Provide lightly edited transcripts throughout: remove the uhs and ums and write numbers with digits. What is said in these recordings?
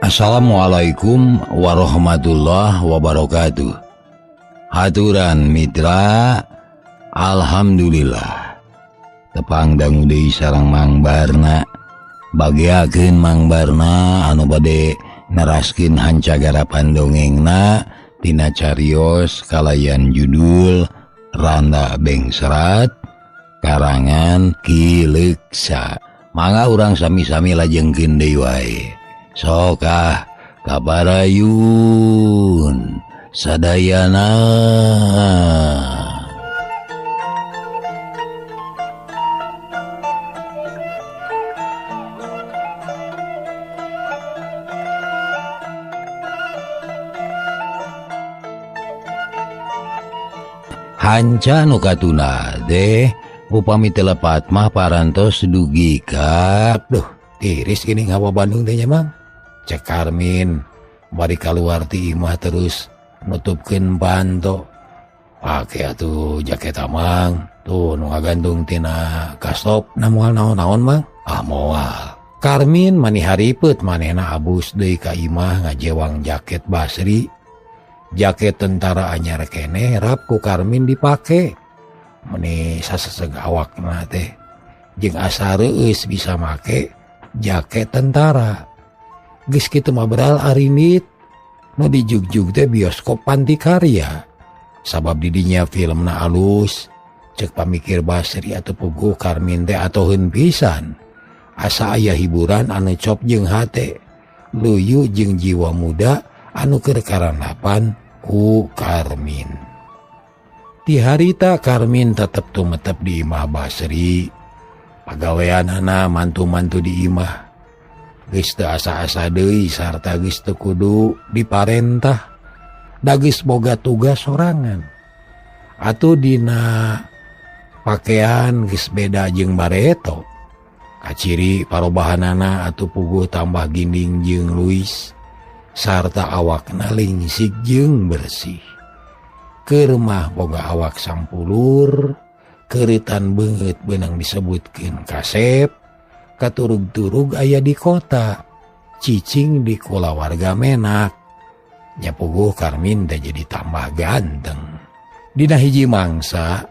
Assalamualaikum warahmatullahi wabarakatuh. Haturan mitra, alhamdulillah. Tepang dangu deui sareng Mang Barna. Bageakeun Mang Barna anu bade neraskeun hancagarapan dongengna tina carios kalayan judul Randa Bengsrat karangan Ki Leuksa. Mangga urang sami-sami lajengkeun deui wae. Sokah kabarayun sadayana. Hanca nu katuna teh upami teu lepat mah parantos dugi ka Duh, tiris gini ngawa Bandung teh nya Mang. Cek Karmin bari kaluar ti imah terus nutupkeun panto. Pake atuh jaket Amang tuh nu ngagantung tina kastop na moal naon-naon Mang. Ah moal. Karmin mani haripet manehna abus deui ka imah ngajewang jaket Basri. Jaket tentara anyar keneh rap ku Karmin dipake. Meni saseseg awakna teh jeung asa reueus bisa make jaket tentara. Geus kitu mah beral arinit nu dijugjug teh bioskop Panti Karya. Sabab didinya filmna alus, cek pamikir Basri atau puguh Karmin teh atoheun pisan. Asa aya hiburan anu cop jeung hate, luyu jeung jiwa muda anu keur karanapan ku Karmin. Ti harita Karmin tetep tumetep di imah Basri. Pagaweanana mantu-mantu di imah. Geus teu asa-asa deui sarta geus teu kudu diparentah. Da geus boga tugas sorangan. Atuh dina pakean geus beda jeung bareto. Kaciri parobahanana atuh puguh tambah ginding jeung Luis sarta awakna lingsik jeung bersih. Keur mah boga awak sampulur, keuritan beungeut beunang disebutkeun kasep, katurug-turug aya di kota, cicing di kulawarga menak. Nya puguh Karmin teh jadi tambah ganteng. Dina hiji mangsa,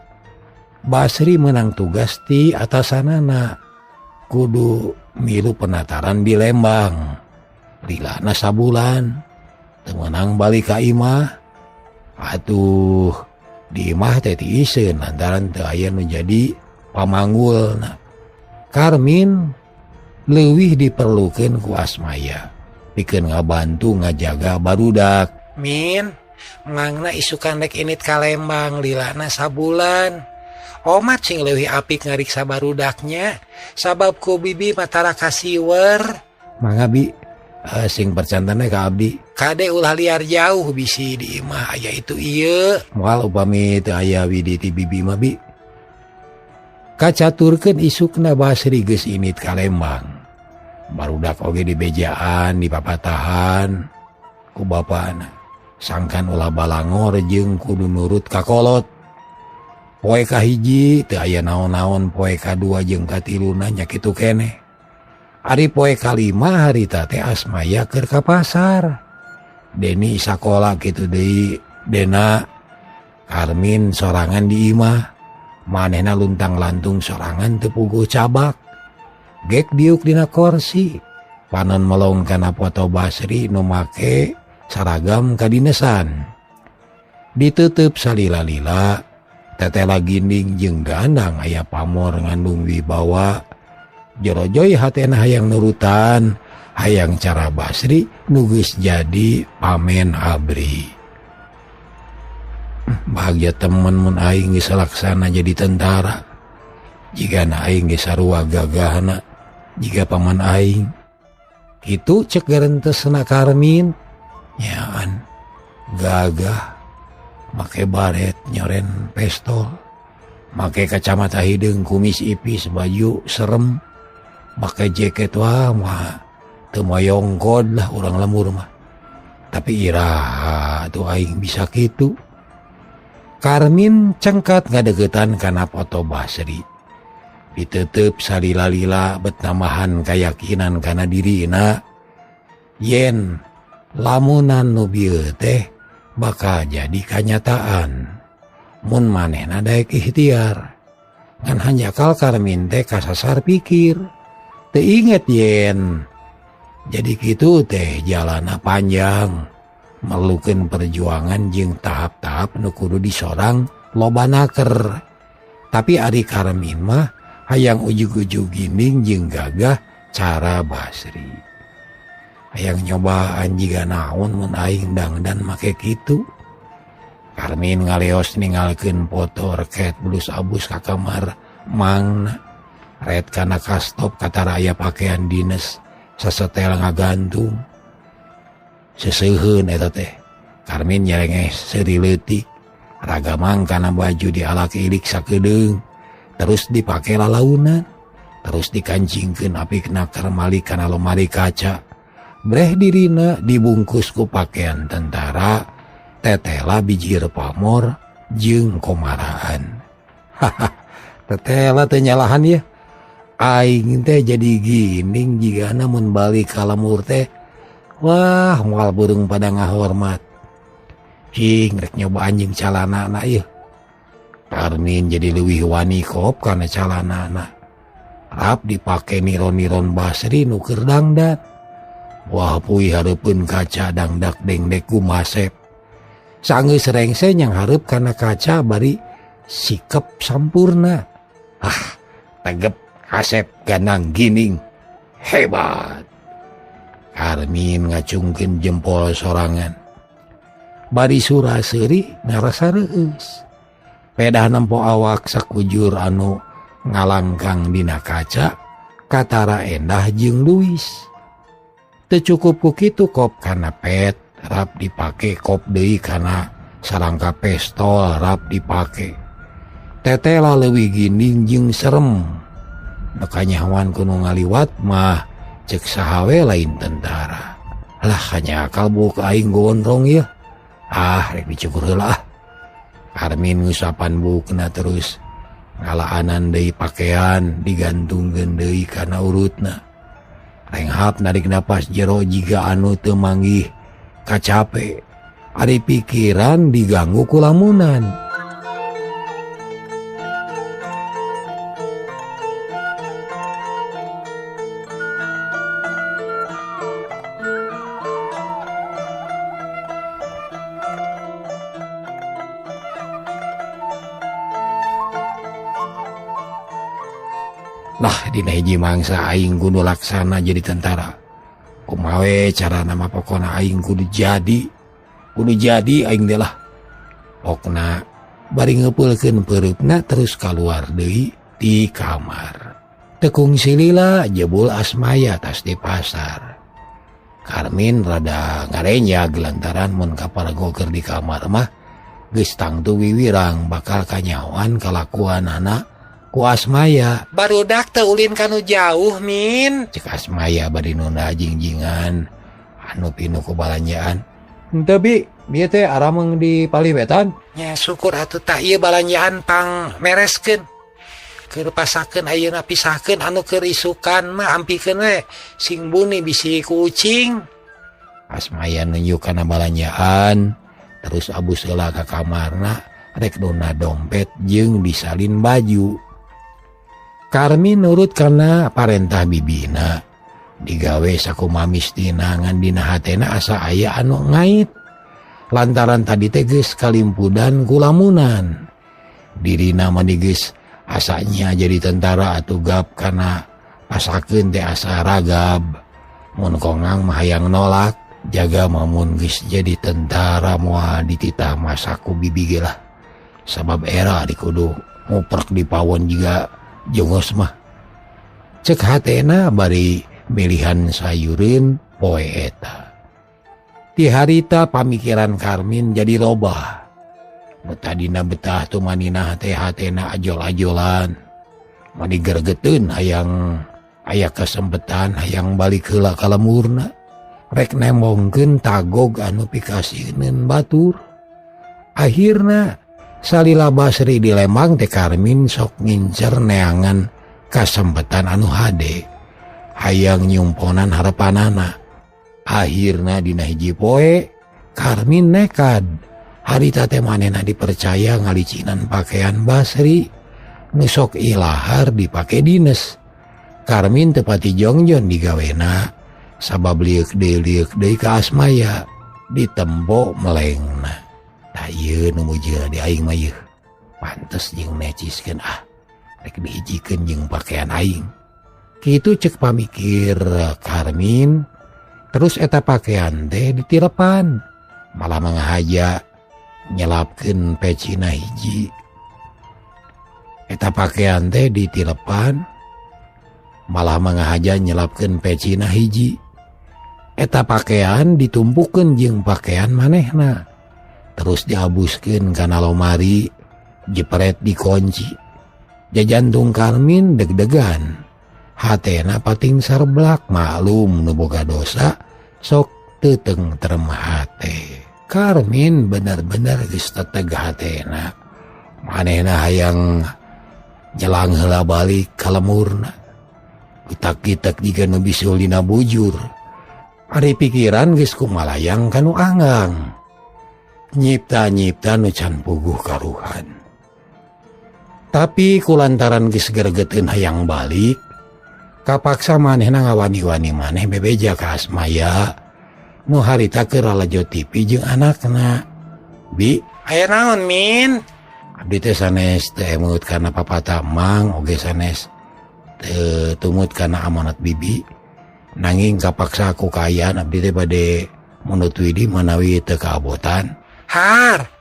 Basri menang tugas ti atasanana. Kudu milu penataran di Lembang. Lilana sabulan, teu meunang balik ka imah. Atuh, di imah teh tiiseun lantaran teu aya nu jadi pamanggulna. Karmin leuwih diperlukeun ku Asmaya pikeun ngabantu ngajaga barudak. Min, mangna isukan rek init ka Lembang lilana sabulan. Omat sing leuwih apik ngariksa barudaknya sabab ku bibi matara kasiwer. Mangga bi, sing percantana ka abdi. Kade ulah liar jauh bisi di imah aya itu ieu. Moal upami teu aya widi ti bibi mah bi. Kacaturkeun isukna Basri geus init ka Lembang. Barudak oge dibejaan, dipapatahan ku bapana. Sangkan ulah balangor jeung kudu nurut ka kolot. Poe kahiji teu aya naon-naon, poe kadua jeung katiluna nya kitu keneh. Ari poe kalima harita teh Asmaya keur ka pasar. Deni sakola kitu deui, Dena Karmin sorangan di imah. Manehna luntang-lantung sorangan teu puguh cabak. Gek diuk dina korsi. Panon melong kana foto Basri nu make saragam kadinesan. Ditutup salila-lila, tetela ginding jeung gandang aya pamor ngandung wibawa. Jorojoy hatena hayang nurutan, hayang cara Basri nu geus jadi pamen abri. Bahagia temen mun aing geus laksana jadi tentara. Jigana aing geus sarua gagahna jiga paman aing. Kitu cek garentesna Karmin. Nyaan gagah make baret nyoren pestol, make kacamata hideung, kumis ipis, baju serem, make jaket wah mah teu moyongkod lah urang lembur mah. Tapi iraha tuh aing bisa kitu. Karmin cengkat ngadeukeutan kana foto Basri. Ditutup salila-lila bet namahan kayakinan kana dirina. Yen lamunan nu bieu teh bakal jadi kanyataan mun manehna daek ikhtiar. Ngan hanjakal Karmin teh kasasar pikir. Teu inget yen jadi kitu teh jalana panjang merlukeun perjuangan jeung tahap-tahap nu kudu disorang loba naker. Tapi ari Karmin mah hayang ujug-ujug ginding jeung gagah cara Basri. Hayang nyobaan jiga naon mun aing dangdan make kitu. Karmin ngaleos ninggalkeun foto reket bulus abus ka kamar mangna. Ret kana kastop katara aya pakaian dinas sasetel ngagantung. Seseuheun eta teh. Karmin nyerengeh seuri leutik. Ragamang kana baju dialak-ilik sakedeung. Terus dipake lalaunan. Terus dikancingkeun apikna kermali kana lemari kaca. Breh dirina dibungkus ku pakaian tentara, tetela bijir pamor jeung komaraan. Haha, tetela teh nyalahan ya. Aing teh jadi gining jigana mun balik ka lemur teh. Wah, moal burung pada ngahormat. Cing rek nyoba anjing calanana ieu. Karmin jadi leuwih wani kop kana calanana. Rap dipake niron-niron Basri nu keur dangdan. Wah puy hareupeun kaca dangdak dengdek kumasep. Sanggeus rengse nyang hareup kana kaca bari sikep sampurna. Ah, tegep kasep ganang gining. Hebat. Karmin ngacungkeun jempol sorangan. Bari sura-seuri ngarasa reueus. Pedah nempo awak sakujur anu ngalangkang dina kaca katara endah jeung Luis. Teu cukup ku kitu kop kana pet rap dipake kop deui kana sarangka pestol rap dipake. Tetela leuwih ginding jeung serem. Bekanyahoan ku nu ngaliwat mah cek saha we lain tentara. Lah hanjakal buuk aing gondrong ieu. Ah rek dicukur heula ah. Karmin ngusapan buukna terus ngalaanan deui pakaian digantungkeun deui kana urutna. Renghap narik napas jero jiga anu teu manggih kacape. Ari pikiran diganggu ku lamunan. Nah dina hiji mangsa aing kudu laksana jadi tentara. Kumaha we carana mah pokona aing kudu jadi. Kudu jadi aing teh lah. Pokna bari ngeupeulkeun peureupna terus kaluar deui ti kamar. Tekung silila jebul Asmaya tas di pasar. Karmin rada ngarenyag lantaran mun kapargo keur di kamar mah geus tangtu wiwirang bakal kanyahoan kalakuanana ku Asmaya. Barudak teu ulin kanu jauh min. Cek Asmaya bari nunda jingjingan anu pinuh ku balanjaan. Henteu bi, bieu teh arameng di paliwetan. Nya syukur atuh tah ieu balanjaan pang mereskeun. Keur pasakeun ayeuna pisahkeun anu keur isukan mah ampikeun we sing buni bisi ku ucing. Asmaya nunjuk kana balanjaan terus abus heula ka kamarna rek nunda dompet jeung disalin baju. Karmin nurut karena parentah bibina. Digawe sakumaha mistina ngan dina hatena asa aya anu ngait. Lantaran tadi teh geus kalimpudan kulamunan. Dirina mah geus asanya jadi tentara atuh gap kana pasakeun teh asa ragab. Mun kongang mah hayang nolak, jaga mah mun geus jadi tentara moal dititah masaku bibi ge lah. Sabab era dikudu nguprek di pawon jiga jongos mah. Cek hatena bari milihan sayurin poe eta. Ti harita pamikiran Karmin jadi loba. Nu tadina betah tumaninah teh hatena ajol-ajolan. Mani gergeteun hayang aya kasempetan hayang balik heula ka lemurna. Rek nembongkeun tagog anu pikasieun batur. Akhirna salila Basri di Lembang teh Karmin sok ngincer neangan kasempetan anu hade. Hayang nyumponan harepanana. Akhirna dina hiji poe Karmin nekad. Harita teh manehna dipercaya ngalicinan pakaian Basri nu sok ilahar dipake dines. Karmin teu pati jongjon digawena sabab lieuk deui ka Asmaya ditempo melengna. Tah ieu nu mujieuna di aing mah yeuh. Pantes jeung neciskeun ah. Rek dihijikeun jeung pakaian aing. Kitu cek pamikir Karmin, terus eta pakaian teh ditilepan. Malah mangahaja nyelapkeun pecina hiji. Eta pakaian teh ditilepan, malah mangahaja nyelapkeun pecina hiji. Eta pakaian ditumpukeun jeung pakaian manehna. Terus diabuskeun kana lomari, jepret dikunci. Jajantung Karmin deg-degan. Hatena pating sarblak maklum nu boga dosa sok teu tentrem hate. Karmin bener-bener geus teteg hatena. Manehna hayang jelang heula balik ka lemurna. Kitak-kitak jiga nu bisul dina bujur. Ari pikiran geus kumalayang ka nu anggang. Nyipta-nyipta nu can puguh karuhan. Tapi kulantaran geus gregeteun hayang balik, kapaksa manehna ngawani-wani maneh bebeja ka Asmaya nu harita keur lalajo TV jeung anakna. Bi, aya naon Min? Abdi teh sanes teu emut kana papata Mang oge sanes teu tumut kana amanat bibi. Nanging kapaksa ku kaayaan abdi teh bade munut widi manawi teu kaabotan. Har,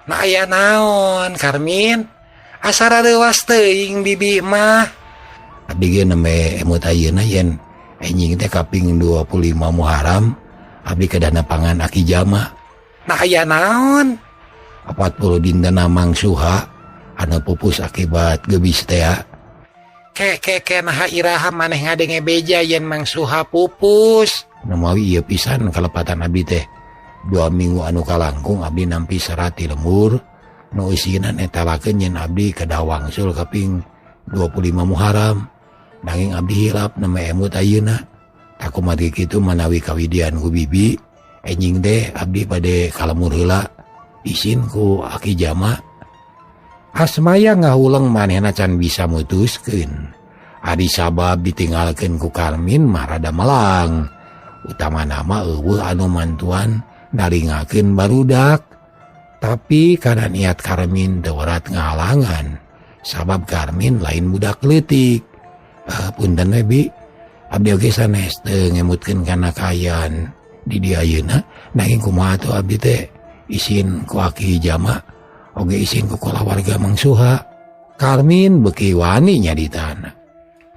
na aya naon Karmin? Asa rareuwas teuing bibi mah. Abdi ge nembe emut ayeuna yen enjing teh kaping 25 Muharram abdi kedana pangan aki jama. Nah aya naon? 40 dinten Mang Suha anu pupus akibat gebis teh. Ke ke ke naha iraha maneh ngadenge beja yen Mang Suha pupus. Namawi ieu pisan kalepatan abdi teh. 2 minggu anu kalangkung abdi nampi serat ti lembur nu eusina netelakeun yen abdi kedah wangsul kaping 25 Muharram. Nanging abdi hilap nembe emut ayeuna. Takumargi kitu manawi kawidian ku bibi enjing teh abdi bade kalemur heula isin ku aki jama. Asmaya ngahuleng manehna can bisa mutuskeun. Ari sabab ditinggalkeun ku Karmin mah rada melang. Utamana mah eueuh anu mantuan naringakeun barudak. Tapi kana niat Karmin teu werat ngahalangan. Sabab Karmin lain budak leutik. Punten we bi, abdi oge sanes teu ngemutkeun kana kaayaan di dieu ayeuna. Nanging kumaha atuh abdi teh isin ku aki jama oge isin ku kulawarga Mang Suha. Karmin beuki wani nyaritana.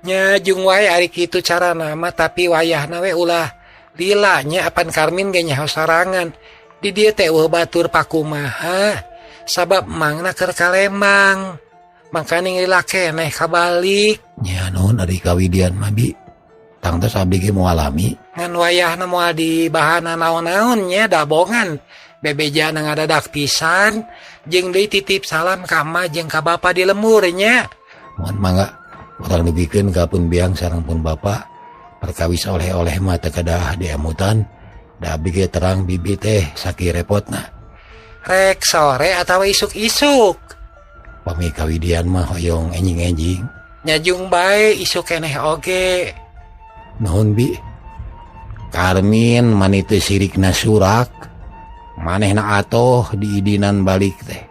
Nya jeung wae ari kitu carana mah tapi wayahna we ulah lila nya apan Karmin ge nyaho sarangan. Di dieu teh eueuh batur pakumaha sabab mangna keur ka Lembang. Mangkaning lila keneh kabalik. Nya nuhun ari kawidian mah bi. Tangtos abdi ge moal alami. Ngan wayahna moal dibahana naon-naon nya dabongan. Bebejana ngadadak pisan jeung deui titip salam ka emak jeung ka bapa di lembur nya. Mohon mangga urang dugikeun ka pun biang sareng pun bapa. Perkawis oleh-oleh mah teu kedah diemutan. Da abdi ge terang bibi teh sakieu repotna. Rek sore atawa isuk-isuk. Pami kawidian mah hoyong enjing-enjing. Nyajung bae isuk keneh oge. Nuhun bi. Karmin mani teu sirikna surak. Manehna atoh diidinan balik teh.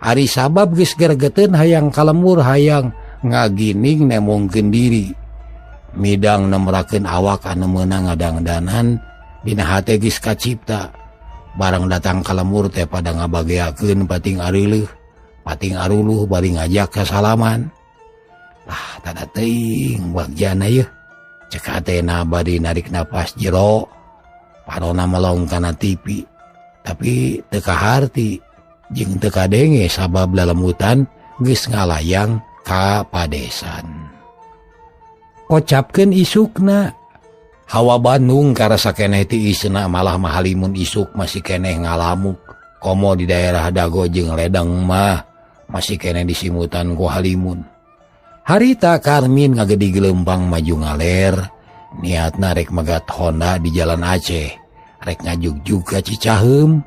Ari sabab geus gregeteun hayang kalembur hayang ngagining nemongkeun diri. Midang nemrakeun awak anu meunang ngadangdanan dina hate geus kacipta. Barang datang kalembur teh pada ngabageakeun pating areuleuh. Pating aruluh bari ngajak kasalaman. Ah, tada teuing bagjana yeuh. Cek hatena bari narik napas jero. Parona melong kana TV. Tapi teu kaharti jeung teu kadenge sabab lelemutan geus ngalayang ka padesan. Kocapkeun isukna. Hawa Bandung karasa keneh ti isna malah mahalimun isuk masih keneh ngalamuk. Komo di daerah Dago jeung Ledeng mah masih keneh disimutan ku halimun. Harita Karmin ngagedi gelempang maju ngaler Niatna rek megat Honda di Jalan Aceh, rek ngajugjug ka Cicaheum.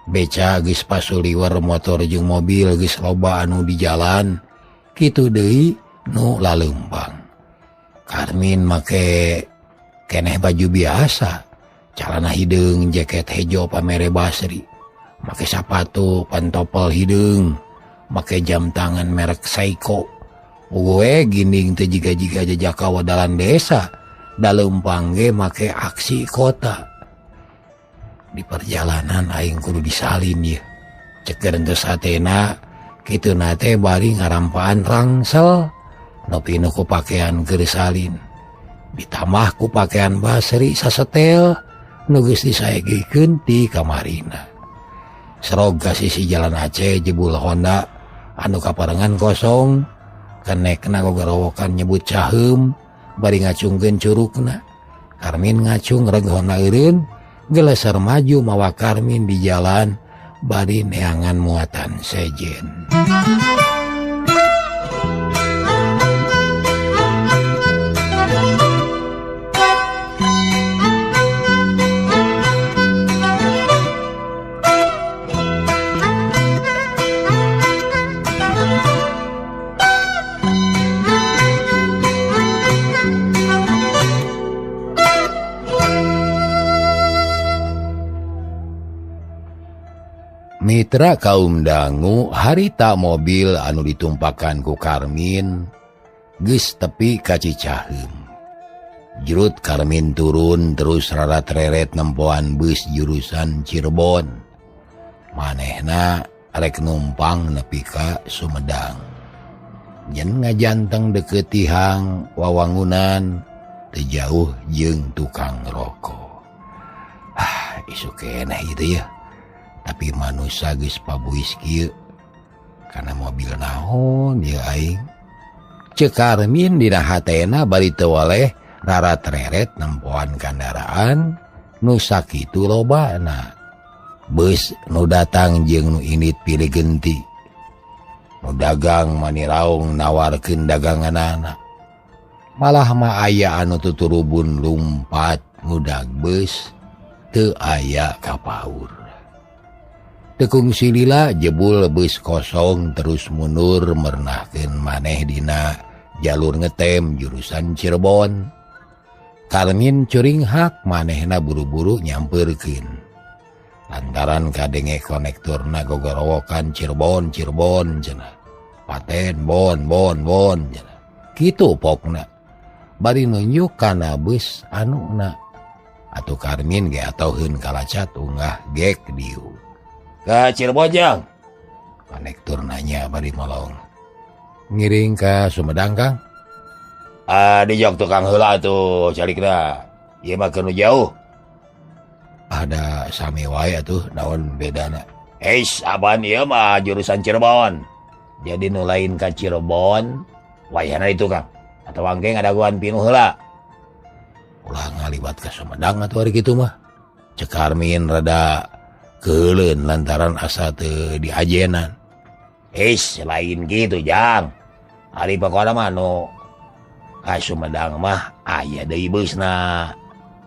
Beca geus pasuliwer motor jeung mobil geus loba anu di jalan, kitu deui nu laleumpang. Karmin make keneh baju biasa, calana hideung, jaket hejo pamere Basri, make sapatu pantopel hideung, make jam tangan merek Seiko. Gue ginding teu jiga-jiga jejaka wadalan desa, daleumpang ge make aksi kota. Di perjalanan aing kudu disalin ye. Cek gerentos hatena kitu na teh bari ngarampaan rangsel nu pinuh ku pakean keur salin. Ditambah ku pakean Basri sasetel nu geus disaegikeun ti kamarina. Serog ka sisi Jalan Aceh jebul Honda anu kaparengan kosong, kenekna gogorowokan nyebut Caheum bari ngacungkeun curugna. Karmin ngacung reg Honda eureun, geleser maju mawa Karmin di jalan bari neangan muatan sejen. Mitra kaum dangu harita mobil anu ditumpakan ku Karmin geus tepi ka Cicaheum. Jrut Karmin turun terus rarat-reret nempoan bus jurusan Cirebon. Manehna rek numpang nepi ka Sumedang. Yen ngajanteng deukeut tihang wawangunan teu jauh jeung tukang rokok. Ah, isuk keneh ieu ya. Tapi manusia geus pabuis kieu kana mobil naon ieu aing. Ceuk Karmin dina hatena bari teu waleh rarat-reret nempoan kandaraan nu sakitu lobana. Beus nu datang jeung nu indit pilih genti. Nu dagang maniraung nawarkeun daganganana. Malah mah aya anu tuturubun lumpat ngudag beus teu aya kapaur. Tekung silila jebul bus kosong terus mundur mernahkeun maneh dina jalur ngetem jurusan Cirebon. Karmin curinghak manehna buru-buru nyampeurkeun. Lantaran kadenge konekturna gogorowokan Cirebon Cirebon cenah. Paten bon bon bon cenah. Kitu pokna. Bari nunjuk kana bus anuna. Atuh Karmin ge atoheun kalacat unggah gek dieu. Ka Cirebon jang. Konektur nanya bari molong. Ngiring ka Sumedang Kang. Ah, di jok tukang heula tuh calikna. Ieu mah keur nu jauh. Ada sami wae atuh naon bedana. Eis aban ieu mah jurusan Cirebon. Jadi nu lain ka Cirebon wayahna itu Kang. Atawa engke ngadaguan pinuh heula. Ulah ngaliwat ka Sumedang atuh ari kitu mah. Cek Karmin rada keuleun lantaran asa teu diajenan. Eis lain gitu jang. Ari pokona mah nu ka Sumedang mah aya deui beusna.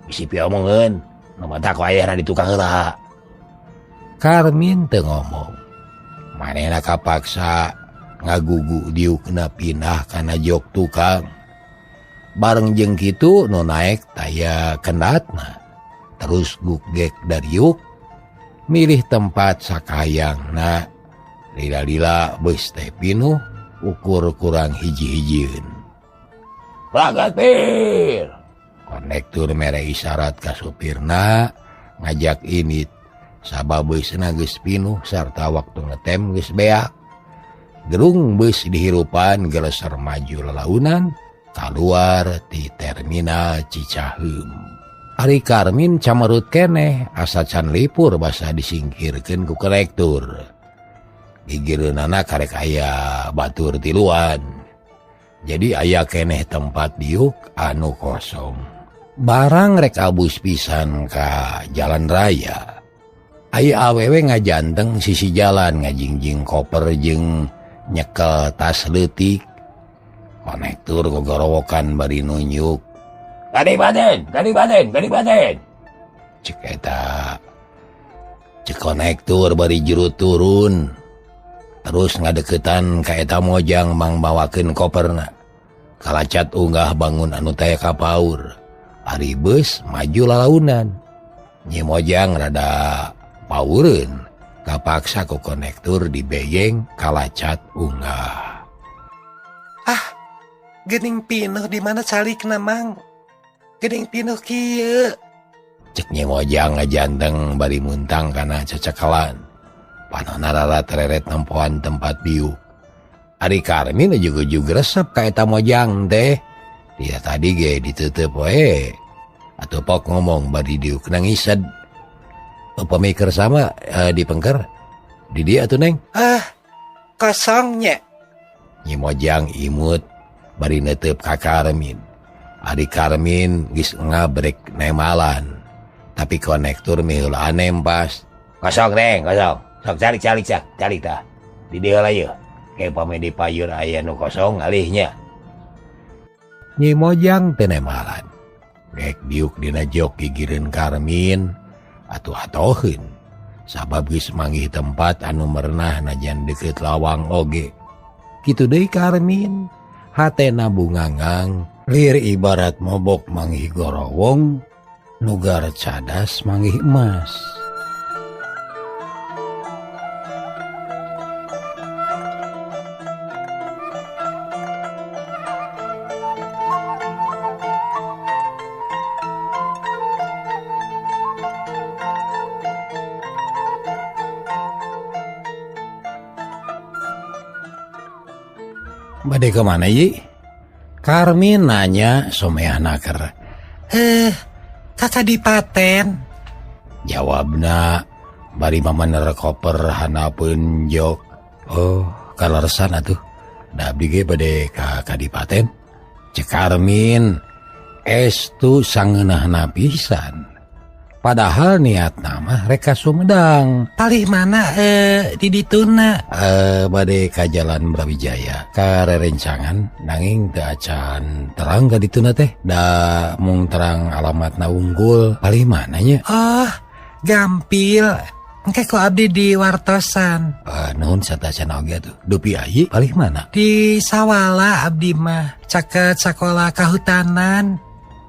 Bisi piomongeun nu matak wayahna di tukang heula. Karmin teu ngomong. Manehna kapaksa ngagugu diukna pindah kana jok tukang. Bareng jeung kitu nu naek taya kendatna. Terus gugek dariuk milih tempat sakayangna. Lila-lila beus teh pinuh ukur kurang hiji-hijieun. Berangkat pir. Konektur mere isyarat ka supirna ngajak init. Sabab beusna geus pinuh sarta waktu ngetem geus beak. Gerung beus dihirupan geleser maju lelaunan kaluar ti terminal Cicaheum. Ari Karmin camerut keneh asa can lipur basa disingkirkeun ku konektur. Gigireunana karek aya batur tiluan. Jadi aya keneh tempat diuk anu kosong. Barang rek abus pisan ka jalan raya. Aya awewe ngajanteng sisi jalan ngajingjing koper jeung nyekel tas leutik. Konektur gogorowokan bari nunjuk. Kadipaten, Kadipaten, Kadipaten. Cek eta cek konektur bari juru turun. Terus ngadeukeutan ka eta Mojang mangbawakeun koperna. Kalacat unggah bangun anu taya kapaur. Ari beus maju lalaunan. Nyi Mojang rada paureun. Kapaksa ku konektur dibeyeng kalacat unggah. Ah, geuning pinuh di mana calikna Mang? Geuning pinuh kieu. Cek Nyi Mojang ngajanteng bari muntang kana cecekelan. Panona rara tereret nempoan tempat biuk. Ari Karmin ujug-ujug resep ka eta Mojang teh. Dia tadi ge ditutup we. Atuh pok ngomong bari diuk nangised. Pemikir sama di pengker di dia atuh Neng. Ah, kosongnya. Nyi Mojang imut bari netep ka Karmin. Ari Karmin geus ngabrek nemalan. Tapi konektur miheula nempas. Kosong Neng, kosong. Sok calik-calik cak, calik tah. Di dieu lah yeuh. Ke pame di payur aya nu kosong alihnya. Nyi Mojang teu nemalan. Rek diuk dina jok gigireun Karmin. Atuh atoheun sabab geus manggih tempat anu merenah najan deukeut lawang oge. Kitu deui Karmin, hatena bungangang lir ibarat mobok manggih gorowong nugar cadas manggih emas. Bade ke mana Yi? Karmin nanya someah naker. Ka Kadipaten. Jawabna bari mamaner koper hanapeun jok. Oh, kaleresan atuh. Da abdi ge bade ka Kadipaten. Cek Karmin estu sangeunahna pisan. Padahal niatna mah rek ka Sumedang. Palih mana di dituna? Bade ka Jalan Brawijaya. Ka rerencangan nanging teu acan terang ka dituna teh. Da mung terang alamatna unggul. Palih mana nya? Oh, gampil. Engke ku abdi di wartosan. Nuhun satacan oge atuh. Dupi ayi palih mana? Di Sawala abdi mah, caket sakola kahutanan.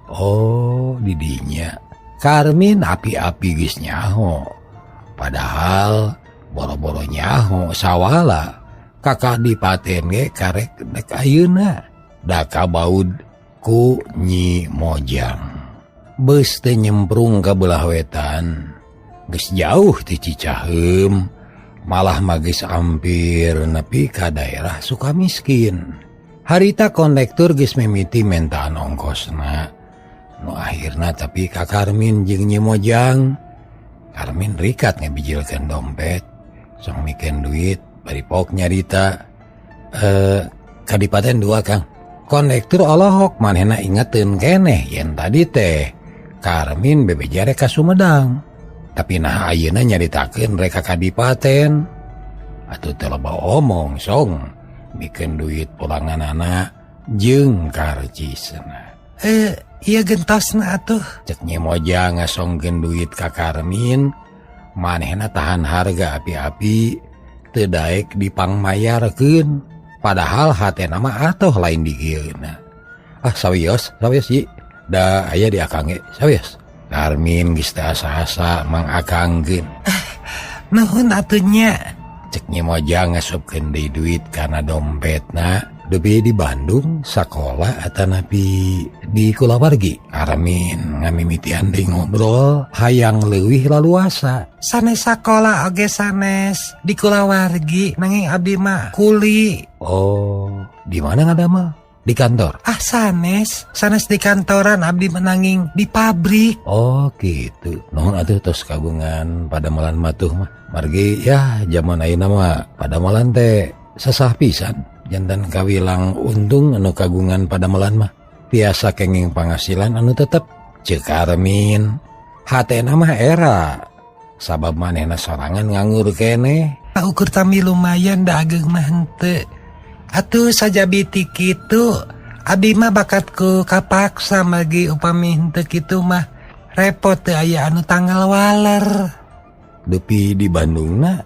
Oh, di dinya. Karmin api-api geus nyaho. Padahal boro-boro nyaho Sawala kakak dipaten ge karek dek ayeuna. Da kabaud ku Nyi Mojang. Beus teh nyemprung ka belah wetan. Geus jauh ti Cicaheum, malah magis ampir nepi ka daerah Sukamiskin. Harita kondektur geus mimiti mentaan ongkosna. Nu akhirna tapi ka Karmin jeung Nyi Mojang. Karmin rikat ngabijilkeun dompet, sok mikeun duit bari pok nyarita. Kadipaten 2 Kang. Kondektur olohok manehna ingeteun keneh yen tadi teh Karmin bebeja rek ka Sumedang. Tapi nah ayeuna nyaritakeun rek ka Kadipaten. Atuh teu loba omong song mikeun duit pulanganana jeung karcisna. Iya gentosna atuh. Cek Nyi Mojang ngasongkeun duit ka Karmin, manehna tahan harga api-api teu daek dipangmayarkeun. Padahal hatena mah atoh lain digieuna. Ah sawios, sawios Yi. Da aya di akang ge, sawios. Karmin geus teu asa-asa mangakangkeun. Nuhun atuh nya. Cek Nyi Mojang ngasupkeun deui duit kana dompetna. Dupi di Bandung sakola atanapi di kulawargi. Karmin ngamimitian deui ngobrol hayang leuwih laluasa. Sanes sakola oge sanes di kulawargi nanging abdi mah kuli. Oh, di mana ngadamel? Di kantor? Ah sanes, sanes di kantoran abdi menanging di pabrik. Oh gitu. Nuhun atuh tos kagungan padamelan matuh mah. Margi ya zaman ayeuna mah padamelan teh sesah pisan. Jantan kawilang untung anu kagungan padamelan mah tiasa kenging panghasilan anu tetep. Ceuk Karmin hatena mah era sabab manehna sorangan nganggur keneh. Ukur tami lumayan da ageng mah henteu. Atuh sajabi ti kitu Abdi mah bakat ku kapaksa magi upami henteu kitu mah repot teu aya anu tanggal waler. Dupi di Bandungna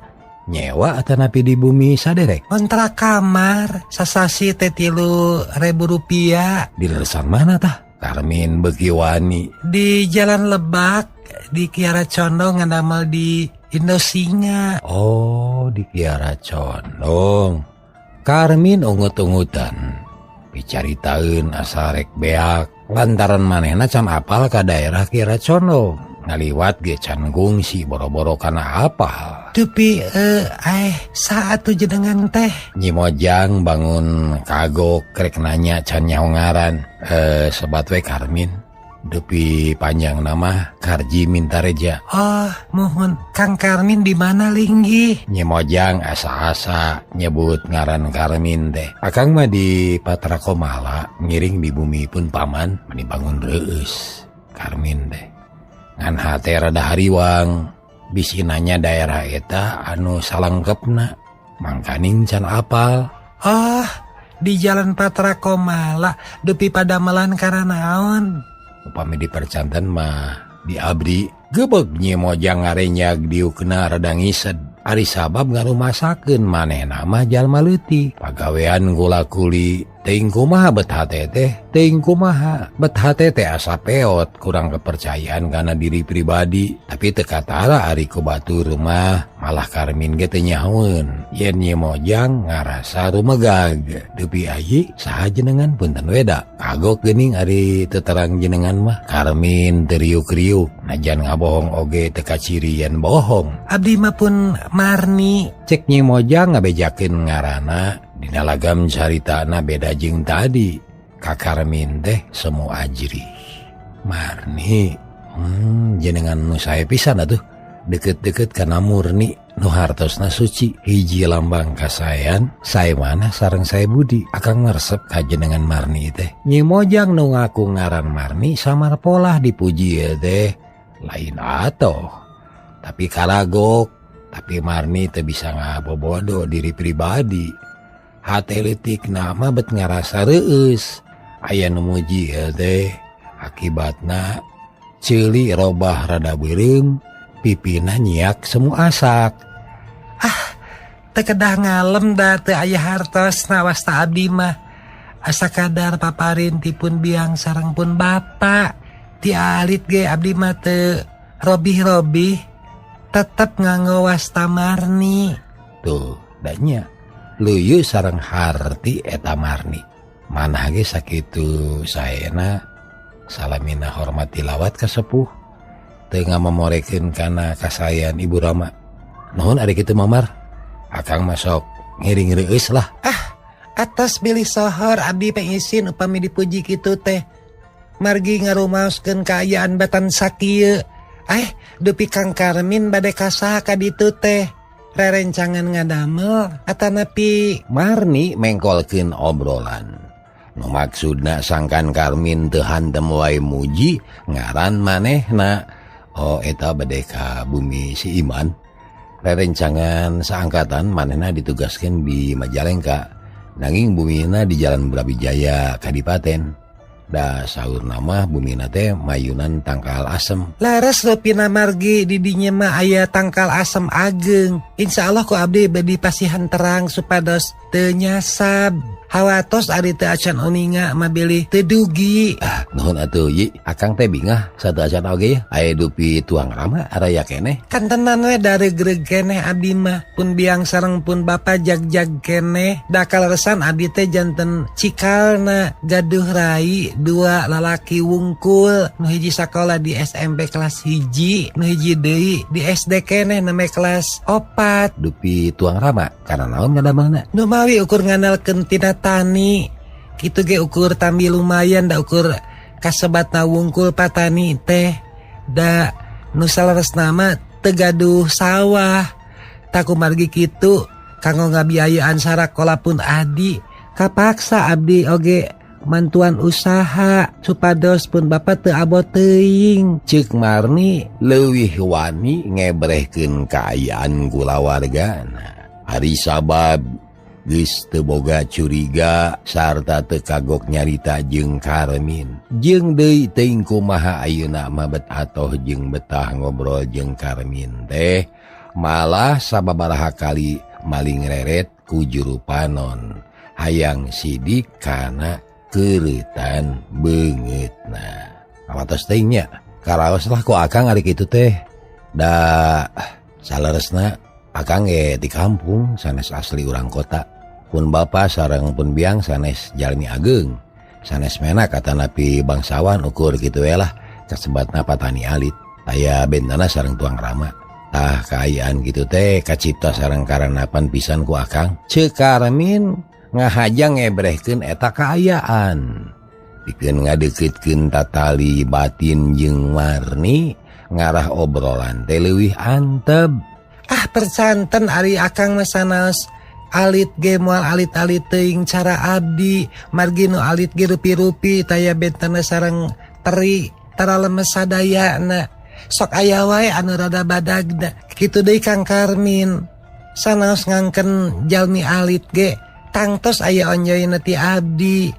nyewa atanapi di bumi saderek? Kontrak kamar sasasi teh 3.000 rupiah. Di leresan mana tah? Karmin beuki wani. Di Jalan Lebak di Kiara Condong ngadamel di Indosinga. Oh, di Kiara Condong. Karmin ungut-ungutan. Picaritaeun asa rek beak lantaran manehna can apal ka daerah Kiara Condong. Ngaliwat ge can gungsi boro-boro kana apal. Dupi saat tuh jenengan teh. Nyi Mojang bangun kagok rek nanya can nyaho ngaran. Sebat we Karmin. Dupi panjang nama Karji Mintareja. Oh, mohon Kang Karmin di mana linggih? Nyi Mojang asa-asa nyebut ngaran Karmin teh. Akang mah di Patrakomala ngiring di bumi pun paman meni bangun reueus Karmin teh. Ngan hate rada hariwang bisi nanya daerah eta anu salangkepna mangkaning can apal. Oh, di Jalan Patrakomala dupi padamelan karena naon? Upami dipercanten mah di abdi gebeg Nyi Mojang ngarenyag diukna rada ngised. Ari sabab ngarumasakeun manehna mah jalma leutik. Pagawean gula kuli teuing kumaha bet hate teh, teuing kumaha bet hate teh asa peot kurang kepercayaan kana diri pribadi. Tapi teu katara ari ku batur mah malah Karmin ge teu nyahoeun yen Nyi Mojang ngarasa rumegag. Dupi ayi saha jenengan punten weda kagok geuning ari teu terang jenengan mah. Karmin teu riuk-riuk najan ngabohong oge teu kaciri yen bohong. Abdi mah pun Marni. Cek Nyi Mojang ngabejakeun ngaranna. Dina lagam caritana beda jeung tadi. Ka Karmin teh semu ajri. Marni, jenengan nu sae pisan atuh. Deket-deket kana murni nu hartosna suci. Hiji lambang kasaean, sae mana sareng sae budi. Akang ngaresep ka jenengan Marni teh. Nyi Mojang nu ngaku ngaran Marni samar polah dipuji ye teh. Lain atoh. Tapi karagok, tapi Marni teu bisa ngabobodo diri pribadi. Hate leutik nama bet ngarasa reueus. Aya nu muji teh akibatna ceuli robah rada beureum, pipina nyiak semu asak. Ah, teu kedah ngalem da teu aya hartosna wasta abdi mah. Asa kadar paparin tipun biang sareng pun bapa. Ti alit ge abdi mah teu robih-robih tetep nganggo wasta Marni. Tuh, danya leuyeut sareng harti eta Marni. Manah ge sakitu saena salamina hormat tilawat ka sepuh. Teu ngamemorekeun kana kasayan Ibu Rama. Nuhun ari kitu Mamar. Akang mah sok ngiring reueus lah. Ah, atas bilih sohor abdi pengisin upami dipuji kitu teh. Margi ngarumaoskeun kaayaan batan sakieu. Dupi Kang Karmin bade kasaha ka ditu teh. Rerencangan ngadamel atanapi Marni mengkolkeun obrolan. Nu maksudna sangkan Karmin teu hantem wae muji ngaran manehna. Oh, eta bade ka bumi si Iman. Rerencangan saangkatan manehna ditugaskeun di Majalengka. Nanging bumina di Jalan Brawijaya Kadipaten. Da saur nama bumina teh mayunan tangkal asem. Laras rupina margi di dinya mah aya tangkal asem ageng. Insya Allah ku abdi bedi pasihan terang supados teu nyasab. Hawatos ari teu acan uninga mah bilih teu dugi. Ah, nuhun atuh yi, akang teh bingah satu acan oge ya. Aya dupi tuang rama araya keneh. Kantenan we daregreg keneh abdi mah. Pun biang sareng pun bapa jag-jag keneh. Da kaleresan abdi teh janten cikalna gaduh rai dua lalaki wungkul. Nu hiji sakola di SMP kelas 1, nu hiji deui di SD keneh name kelas 4. Dupi tuang rama karena naon ngadamelna? Nu mawi ukur ngandalkeun tina tani. Kitu ge ukur tambi lumayan da ukur kasebatna wungkul patani teh. Da nu saleresna mah teu gaduh sawah. Taku margi kitu kanggo ngabiayaan sarakola pun adi. Kapaksa abdi oge mantuan usaha supados pun bapa teu abot teuing. Ceuk Marni leuwih wani ngebrehkeun kaayaan kulawargana. Ari sabab Geus teu boga curiga sarta teu kagok nyarita jeung Karmin. Jeung deui teuing kumaha ayeuna mah bet atoh jeung betah ngobrol jeung Karmin teh malah sababaraha kali maling reret ku juru panon hayang sidik kana keureutan beungeutna. Awatos teuing nya karaos lah ku akang ari kitu teh da saleresna akang ge di kampung sanes asli urang kota. Pun bapa sareng pun biang sanes jalmi ageng sanes menak atanapi bangsawan ukur kitu we lah kasebatna patani alit aya bentana sareng tuang rama. Tah kaayaan kitu teh kacipta sareng karanapan pisan ku akang. Ceuk Karmin ngahaja ngebrehkeun eta kaayaan pikeun ngadeuketkeun tatali batin jeung Marni ngarah obrolan teh leuwih anteb. Ah percanten ari akang mah sanaos alit ge moal alit-alit teuing cara abdi margi nu alit ge rupi-rupi taya bentana sareng teri tara lemes sadayana sok aya wae anu rada badagna kitu deui Kang Karmin sanaos ngangken jalmi alit ge tangtos aya onjoyna ti abdi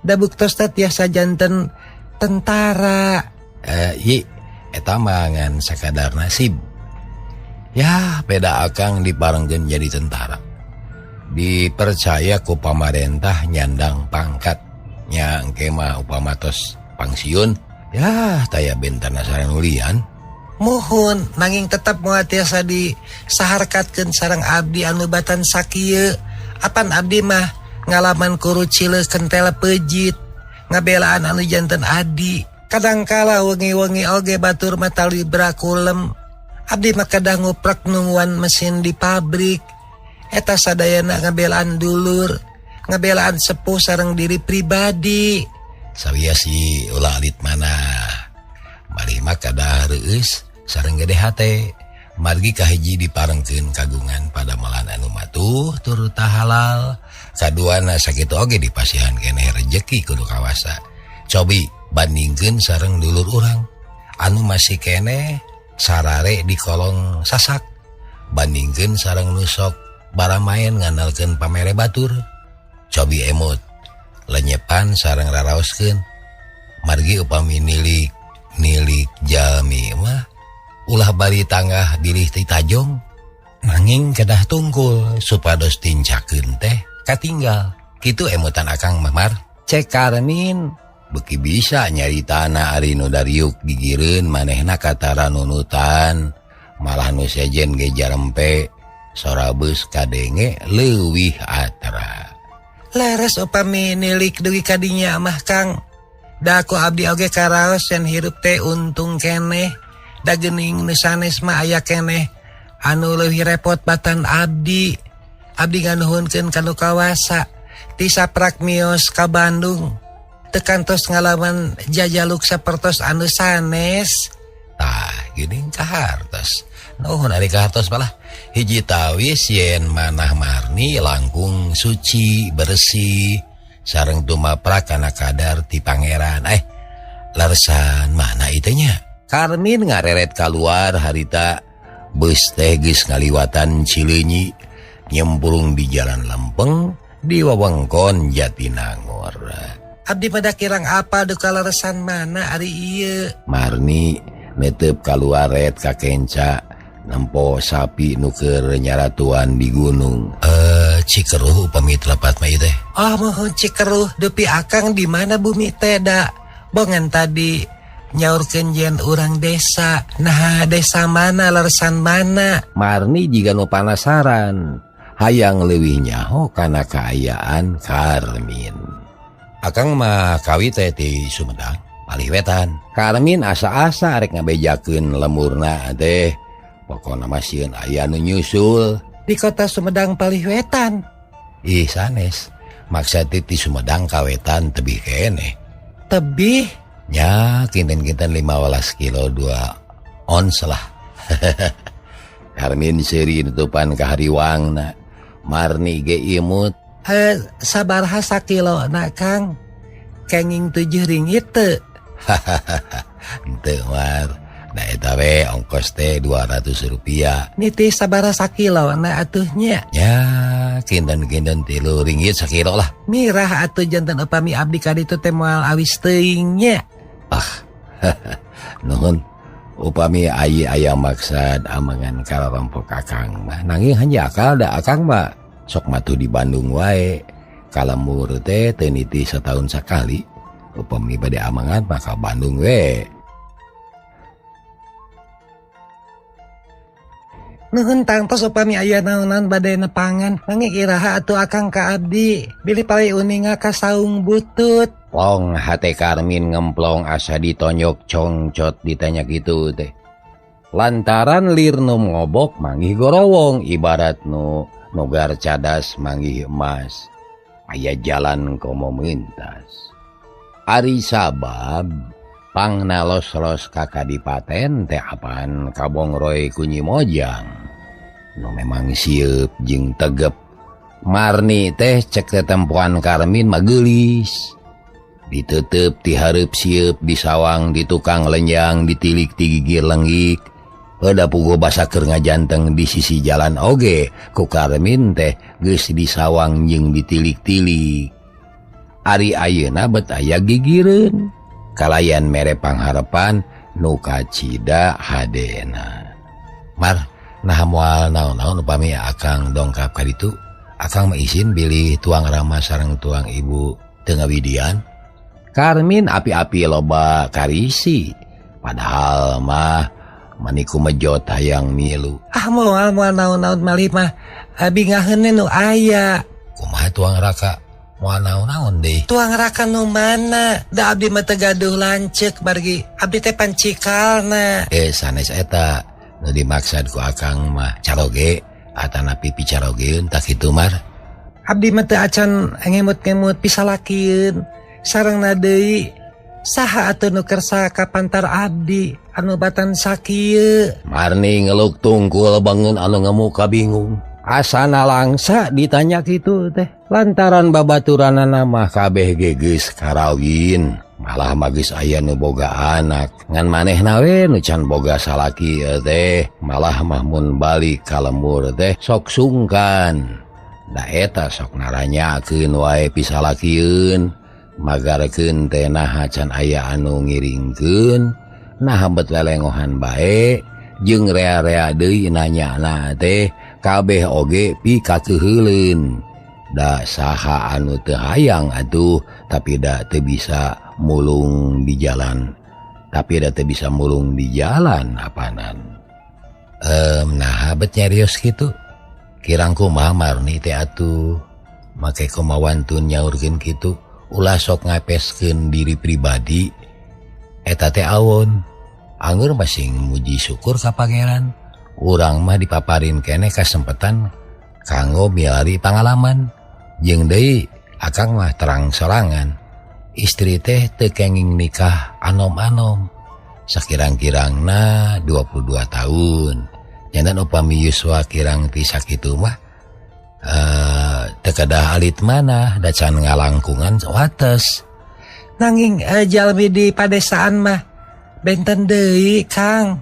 da buktos teh tiasa janten tentara. Yi eta mah ngan sakadar nasib ya beda akang diparengkeun jadi tentara dipercaya ku pamarentah nyandang pangkat nya engke mah upama tos pangsiun ya taya bentana sareng ulian. Muhun nanging tetep moal tiasa disaharkatkeun sareng abdi anu batan sakieu apan abdi mah ngalaman kurucile kentel pejit ngabelaan anu janten adi kadangkala wengi-wengi oge batur mah talibra kulem abdi mah kedah nguprek nungguan mesin di pabrik eta sadayana ngabelaan dulur ngabelaan sepuh sareng diri pribadi. Sawiasi ulah alit mana bari mah kadah reueus sareng gede hate margi kahiji diparengkeun kagungan padamelan anu matuh turta halal kaduana sakitu oge dipasihan keneh rejeki kudu kawasa. Cobi bandingkeun sareng dulur urang anu masih keneh sarare di kolong sasak bandingkeun sareng nu sok baramaen ngandalkeun pamere batur. Cobi emut lenyepan sareng raraoskeun margi upami nilik nilik jalmi mah ulah bari tanggah bilih ti tajong nanging kedah tungkul supados tincakeun teh katinggal kitu emutan akang mamar. Cek Karmin beuki bisa nyari tanah ari nu dariuk gigireun manehna katara nunutan malah nu sejen ge jarempe sora beus kadenge leuwih atra. Leres upami nilik dugi kadinya mah Kang da ku abdi oge karaos yen hirup teh untung keneh da geuning nu sanes mah aya keneh anu leuwih repot batan abdi. Abdi nganuhunkeun ka nu kawasa ti saprak mios ka Bandung teu kantos ngalaman jajaluk sapertos anu sanes. Tah geuning kahartos nuhun ari kahartos malah hiji tawis yen manah Marni langkung suci bersih sareng tumaprak kana kadar ti pangeran. Leresan mana ieu nya. Karmin ngareret kaluar harita beus teh geus ngaliwatan Cileunyi nyempurung di jalan lempeng di wewengkon Jatinangor. Abdi pada kirang apa duka leresan mana ari ieu. Marni netep kaluar ret ka kenca nempo sapi nu keur nyaratuan di gunung. Cikeruh upami telepat mah ieu teh. Oh mohon Cikeruh dupi akang di mana bumi teh da bongan tadi nyaurkeun yen urang desa. Nah desa mana leresan mana. Marni jiga nu panasaran hayang leuwih nyaho kana kaayaan Karmin. Akang mah kawi teh ti Sumedang palih wetan. Karmin asa-asa arek ngabejakeun lemurna teh pokona mah sieun aya nu nyusul di kota Sumedang palih wetan. Ih sanes maksa ti Sumedang ka wetan tebih keneh. Tebih nya kinten-kinten 15 kilo 2 ons lah. Karmin seuri nutupan ka hariwangna. Marni ge imut. Sabaraha sakilo na Kang? Kenging 7 ringgit teu. Henteu war Da eta we ongkos teh 200 rupiah. Nitih sabaraha sakilo na atuh nya? Ya, kinten-kinten 3 ringgit sakilo lah. Mirah atuh janten upami abdi ka ditu teh moal awis teuing nya. Ah. Nuhun. Upami ayi aya maksad amangan kararompok akang mah nanging hanjakal da akang mah sok matuh di Bandung wae. Kalemur teh teu nitih setahun sakali. Upami bade amangan mah ka Bandung we. Nuhun tangtos upami aya naonan bade nepangan nanging iraha atuh akang ka abdi bilih palai uninga ka saung butut. Plong hate Karmin ngemplong asa ditonyok congcot ditanya gitu teh. Lantaran lir nu ngobok manggih gorowong ibarat nu nogar cadas manggih emas. Aya jalan komo mentas. Ari sabab pangna los-los ka kadipaten teh apaan kabongroy ku Nyi Mojang. Nu memang sieup jeung tegep. Marni teh cek tetempoan Karmin mah geulis. Ditutup tihareup sieup disawang di tukang lenjang ditilik ti gigir lenggik. Pada pugo basa keur ngajanteng di sisi jalan oge ku Karmin teh geus disawang jeung ditilik-tilik. Ari ayeuna bet aya gigireun. Kalayan mere pangharepan nu kacida hadena. Mar, nah moal naon-naon upami akang dongkap ka ditu, akang mah isin bilih tuang rama sareng tuang ibu teu ngawidian. Karmin api-api loba karisi, padahal mah maniku mejot hayang milu. Ah moal moal naon-naon malih mah bingaheun nu aya. Kumaha tuang raka? Moal naon-naon deui. Tuang raka nu mana? Da abdi mah teu gaduh lanceuk margi abdi teh pancikalna. Sanes eta nu dimaksad ku akang mah caroge atanapi picarogeun tak kitu mar. Abdi mah teu acan ngemut-ngemut pisalakieun. Sarengna deui saha atuh nu kersa ka pantar abdi anu batan sakieu. Marni ngeluk tungkul bangun anu ngemuka bingung. Asana langsa ditanya kitu teh. Lantaran babaturanana mah kabeh ge geus karawin, malah mah geus aya nu boga anak. Ngan manehna we nu can boga salaki teh, malah mah mun balik ka lembur teh sok sungkan. Da eta sok naranyakeun wae pisalakieun. Magarkeun teh naha can aya anu ngiringkeun, naha bet lelengohan bae jeung rea-rea deui nanyana teh kabeh oge pikakeuheuleun. Da saha anu teu hayang atuh tapi da teu bisa mulung di jalan. Tapi da teu bisa mulung di jalan apanan. Naha bet nyarios kitu? Kirang kumaha Marni teh atuh make kumawantun nyaurkeun kitu. Ulah sok ngapeskeun diri pribadi eta teh awon. Anggur masing muji syukur ka pangeran. Urang mah dipaparin keneh kasempetan kanggo milari pangalaman. Jeung deui akang mah terang sorangan. Istri teh teu kenging nikah anom-anom. Sakirang-kirangna 22 tahun. Nyandan upami yuswa kirang ti sakitu mah teu kedah alit mana da can ngalangkungan wates. Nanging jalmi di padesaan mah benten deui Kang.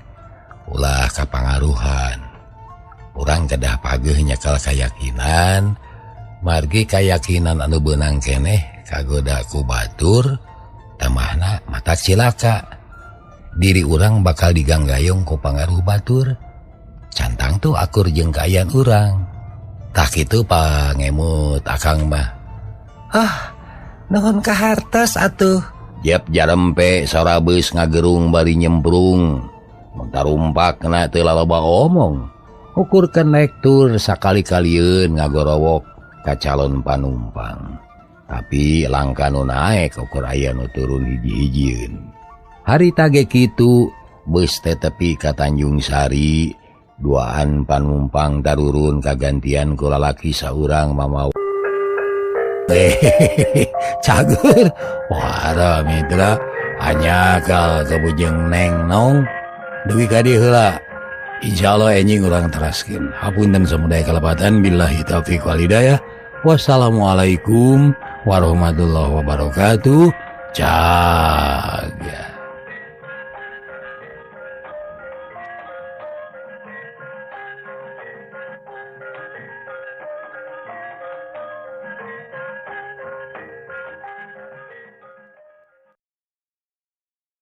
Ulah kapangaruhan. Urang kedah pageuh nyekal kayakinan, margi kayakinan anu beunang keneh kagoda ku batur tamahna matak cilaka. Diri urang bakal diganggayong ku pangaruh batur. Cantang tuh akur jeung kaayaan urang. Tah kitu pangemut akang mah. Ah, nuhun ka hartos atuh. Jep jarempe sora beus ngagerung bari nyemprung. Mun tarumpak na teu laloba omong. Ukur kenek tur sakali-kalieun ngagorowok ka calon panumpang. Tapi langka nu naek ukur aya nu turun hiji-hijieun. Harita ge kitu beus teh tepi ka Tanjung Sari. Duaan panumpang tarurun kagantian ku lalaki saurang mamawa. Cager. Wah, mitra anyakal kabujeng neng nong dugi ka dieu heula. Insyaallah enjing urang teraskeun. Hapunten samudaya kalepatan, billahi taufiq wal hidayah. Wassalamualaikum warahmatullahi wabarakatuh. Cager.